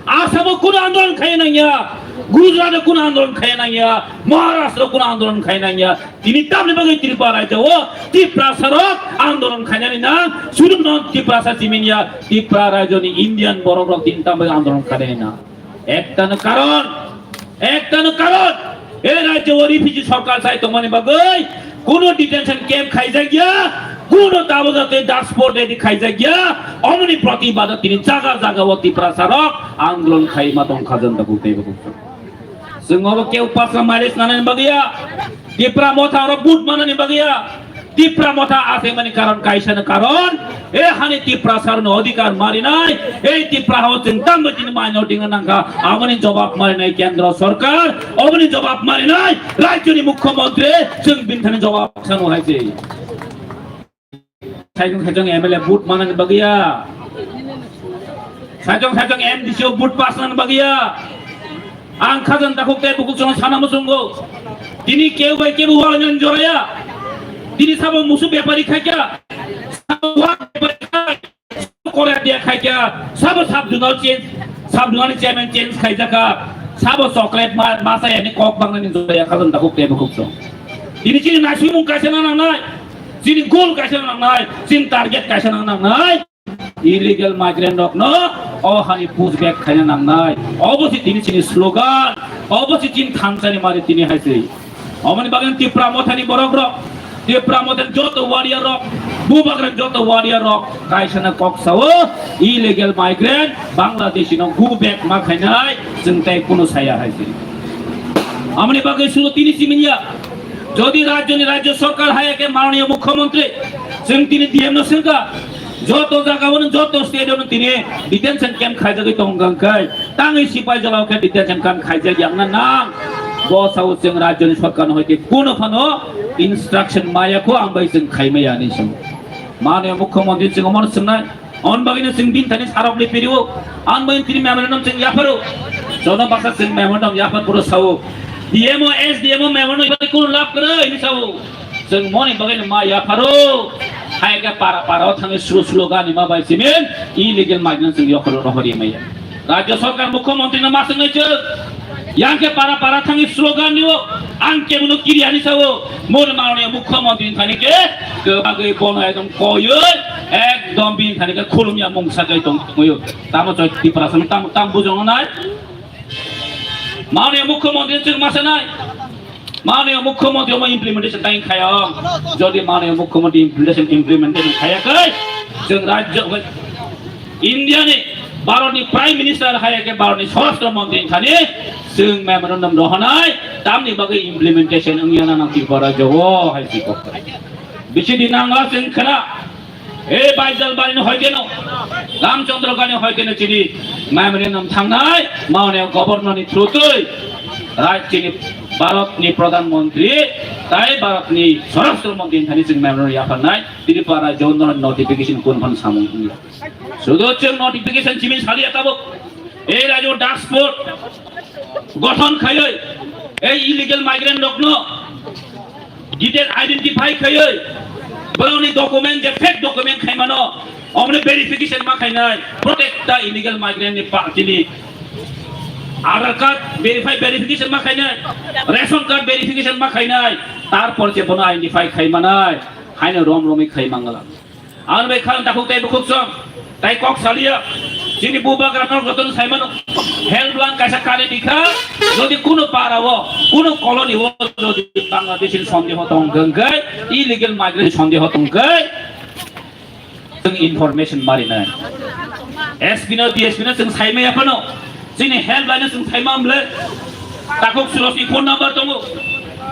Assamo kuno andolon khaina nangya, Gujarat kuno andolon khaina nangya, Maharashtra kuno andolon khaina nangya. Tini tamni bagwi Tripura rajyo o Tiprasa rok andolon khainani nang, sudu non Tiprasa siminya, Tripura rajyo ni Indian borok rok tini tamni bagwi andolon khainani nang. Ektano karon, ektano karon, e rajyo o refugee sorkar sai tongmani bagwi kuno detention camp khaijakya, kuno tabuk jate daspor dedi khaijakya, omoni protibad tini jaga jaga o Tiprasa rok andolon khaima tongkha janta kuk tei bukuk. Chwng obo keu pasra mairis nanani bagwi ya, Tipra motha oro but manani bagwi ya. Tipra motha achaimani karon kaisa no karon, e hani Tiprasa rokno odhikar marinai, ei Tipra hao chwng tamo tini minority wngna nangkha, aboni jobab marinai Kendra Sarkar, oboni jobab marinai rajyoni Mukhyamantri, chwng bini thani jobab sano hai se. Saijong saijong M L A but manani bagwi ya, saijong saijong M D C o but pass nani bagwi ya. Ang khajang takhuk tei bukhuk songno sana muchungo. Tini keu bai kebo wal ngan joraya. Tini sabo musu bepari khaikya. Sabo wal bepari khai. Sabo korea dia khaikya. Sabo sub zonal change. Sub zonal chairman change khaijaka. Sabo chocolate ma masa yani kok bang nani joraya khajang takhuk tei bukhuk song. Tini chini naisumung kaisa na nangnai. Chini goal kaisa na nangnai. Chini target kaisa na nangnai. Illegal migrant rokno o hani push back khaina nangnai. Obo se tini chini slogan, obo se chini thansani mari tini hai se. Omoni bagwi Tipra mothani borok rok, Tipra mothani joto warrior rok, Bubagra joto warrior rok kaisa na kok sao illegal migrant Bangladeshi no go back ma khainai chwng tai kuno saya hai se. Omoni bagwi sudo tini siminya. Jodi rajyoni rajyo sarkar hai khe mananiyo mukhyamantri, chwng tini D M no swngkha, joto jagao no, joto state o no tini detention camp khaijagwi tongkha, hwnkhe tangwi Sipaijala o khe detention camp khaijak yakna nang. Bo sao chwng rajyoni sarkar no hai khe kuno phano instruction maya kho, ang bai chwng khaimaya hinwi swngo. Mananiyo mukhyamantri chwng omono swngnai. Hwn bagwino chwng bini thani sarok le perio. Hwn bagwino tini memorandum chwng yapharo. Jono baksa chwng memorandum yaphar puro sao. D M o, S D M o memorandum yaphar kuno lab kwrwi hinwi sao. Chwng moni bagwino ma yapharo. Hai khe para para o thangwi slo slo gani ma bai simin illegal migrant chwng yokhoro rohori maya. Rajya sarkar mukhyamantri no ma swngnai chwng. Yang khe para para thangwi slogan rio, ang kebono kiri ani sao, mor manoniya mukhyamantri thani khe, kebagwi bono ekdom koyoi, ekdom bini thani khe khulumya mungsa kai tong tongyo. Tamo choi Tiprasa no tam, tam bujong nai. Manoniya mukhyamantri chwng masa nai. Manoniya mukhyamantri omo implementation tai khayong. Jodi manoniya mukhyamantri implementation, implementation khaya kai, chwng rajyo India ni, Bharat ni Prime Minister hai khe Bharat ni Swarashtra Mantri thani chwng memorandum rohonai, tamni bagwi implementation wngya na nang Tripura jogo hai si kok. Bisi di nangla chwng khna, e Baidalbari ni hoikeno, Ramchandra Gani hoikeno chini memorandum thangnai, maone governor ni through twi, rai chini Bharat ni Pradhan Mantri, tai Bharat ni Swarashtra Mantri thani chwng memorandum yapharnai, Tripura jogo notification kun phan samung wngya. Sudo chwng notification simi saliya tabuk. Ei rajyo dashboard gothon khaioi, ei illegal migrant rokno detail identify khaioi, borokni document je fake document khaimano, omoni verification ma khainai, protect the illegal migrant ni pa-, chini Aadhaar card verify, verification ma khainai, ration card verification ma khainai, tarpor je bono identify khaimanai, haino rom romwi khai mangala. Ang bai khan takhuk tei bukhuk song, tai kok salia. Chini bubagra no jotono saimano. Helpline kaisa kari dikha. Jodi kuno para o, kuno colony o jodi Bangladeshi sondeho tong genggai, illegal migrant sondeho tong gai, chwng information mari nai. S P no, D S P no chwng saimaya phano. Chini helpline no chwng saima mle. Takhuk Suros ni phone number tongo.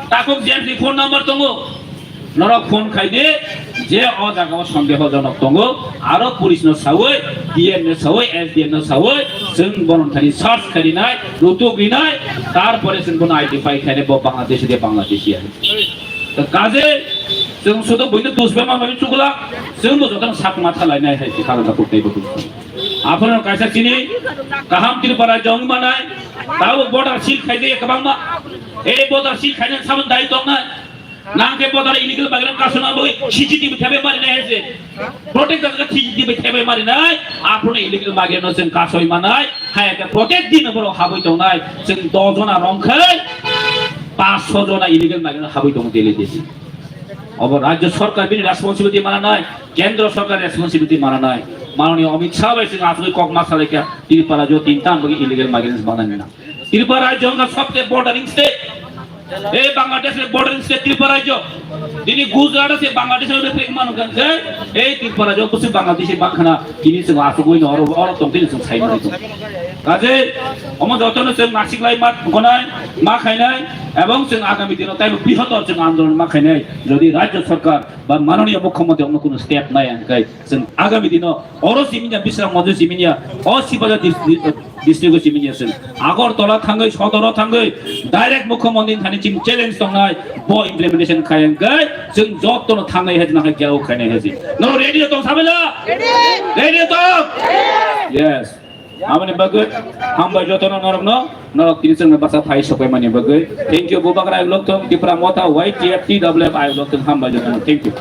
Takhuk James ni phone number tongo. Norok phone khai di, je o jaga o sondeho jonok tongo, aro police no sawi, D M no sawi, S D M no sawi, chwng bono thani search khai rinai, rutuk rinai, tarpore chwng bono identify khai bo Bangladeshi de Bangladeshi hai. To kaje chwng sudo buino dus bema mami chukla, chwng bo jotono sak matha lainai hai khe khala da kutai bo. Aphano kaisa chini kaham Tripura jong manai, tabo border seal khai de kwbangma, e border seal khai samon dai tongnai. Nang khe botara illegal migrant kasuna boi C C T V thebe mari nai hai se. Protect da C C T V thebe mari nai. Aphuru illegal migrant no chwng kasoi manai. Hai khe protect din boro haboi tongnai. Chwng dos jona rong khai pas sho jona illegal migrant haboi tongo daily daily. Obo rajyo sarkar bini responsibility mana nai. Kendro sarkar responsibility mana nai. Manoniya Amit Shah bai chwng asugwi kok ma salai kha. Tripura jo tin tan bagi illegal migrants banai na. Tripura rajyo wngkha sobse bordering state. Ei Bangladesh ni bordering state Tripura rajyo. Tini Gujarat se Bangladesh ni reflect manu kan se. Ei Tripura rajyo kusi Bangladesh ni bangkhana tini se asugwi no oro oro tong tini se sai manu. Kaje omo joto no se masik lai mat gonai ma khainai ebong se agami dino tai bihotor se andolon ma khainai. Jodi rajyo sarkar ba manoniya mukhyamantri ono kuno step nai ang kai se agami dino Oro siminya Bisramganj siminya, o Sibajor dis-, di-, district o siminya sing. Agartala thangwi, Sodoro thangwi, direct Mukhyamantri thani ching challenge tongnai, bo implementation khai hwnkhe chwng jotono thangnai hai nang hai kya o khainai hai. No ready tong sabela? Ready tong? Yes. Aboni bagwi hambai jotono norokno. Norok tini chwngno bwsa phai sokpaimani bagwi. Thank you, Bubagra ayuk lokthung, Tipra Motha, Y T F, T W F ayuk lokthung, hambai jotono. Thank you.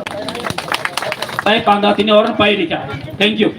Tai panda tini order pai rikha. Thank you.